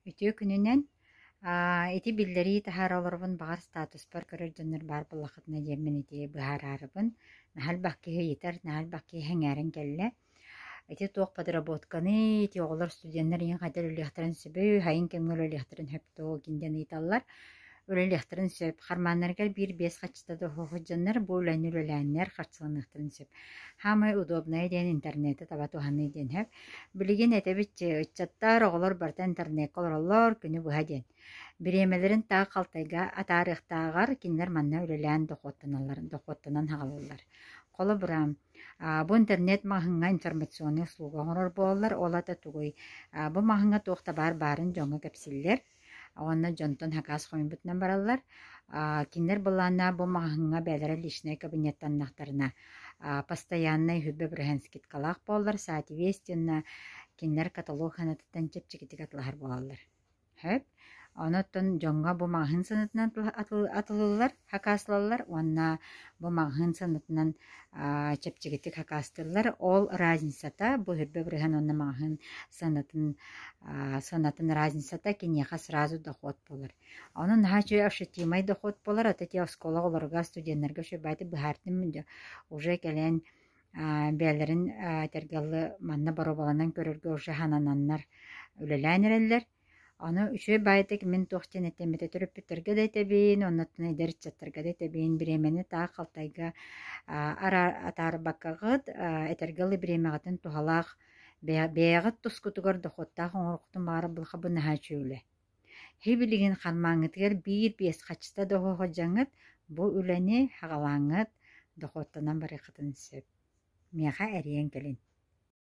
Үтүө күнүнэн. Ити биллэрии таһаара олоробун, баҕар статуспар көрөр дьоннор баар буоллаххытына диэммин ити быһаараарыбын. Наһаа элбэх киһи ыйытар, наһаа элбэх киһи сэҥээрэн кэллэ. Ити туох подработканы, ити оҕолор студеннар ийин хайдах үлэлиэхтэрин сөбүй, хайын кэмҥэ үлэлиэхтэрин сөп дуо диэн ыйыталлар. Үлэлиэхтэрин сөп. Хармааннарыгар биир-биэс харчыта да суох дьоннор бу үлэни үлэлээннэр харчыланыахтарын сөп. Саамай удобнайа диэн интернети таба туһаныы диэн сөп. Билигин этэбит ыччаттар, оҕолор барыта интернеккэ олороллор, күнү быһа диэн. Бириэмэлэрин таах халтайга атаарыахтааҕар кинилэр манна үлэлээн дохуоттаналлар, дохуоттанан хаалаллар. Холобура, бу интернет маҕаһыыҥҥа информационнай услуга оҥорор буолаллар, ол аата тугуй? Бу маҕаһыыҥҥа туох да баар баарын дьоҥҥо кэпсииллэр уонна дьонтон сакаас хомуйбутунан бараллар. Кинилэр былааннаах бу маҕаһыыҥҥа бэйэлэрэ личнэй кабинеттаннахтарына постояннай үһүбэ бырыһыан скидкалаах буоллар, соответственно, кинилэр каталог сыанатыттан чэпчэкитик атылаһар буолаллар. Сөп. Онон дьоҥҥо бу маҕаһыын сыанатынан атылыыллар, хакаастылаллар уонна бу маҕаһыын сыанатынан чэпчэкитик хакаастыыллар. Ол разницата бу үһүбэ бырыһыан уонна маҕаһыын сыанатын сыанатын разницата киниэхэ сразу дохуот буолар. Онон наһаа үчүгэй ощутимай дохуот буолар. Ата ити оскуола оҕолоругар, студеннарга үчүгэй быһаартым уже кэлэн бэйэлэрин этэргэ дылы манна боруобаланан көрөргө уже санананнар үлэлээн эрэллэр. Ону үчүгэй баайытык мин туох диэн этиэм этэ төрөппүттэргэ да этэбин, оннуттан эдэр ыччаттарга да этэбин, бириэмэни таах халтайга атаарбаккаҕыт, этэргэ дылы бириэмэҕитин туһалаах бэйэҕит тускутугар дохуоттаах оҥоруоххутун баҕарар буоллахха бу наһаа үчүгэй үлэ. Һи-билигин хармааҥҥытыгар биир-биэс хаччыта да оһоһодьаҥҥыт бу үлэни саҕалааҥҥыт дохуоттанан барыаххытын сөп. Миэхэ эрийэн кэлин.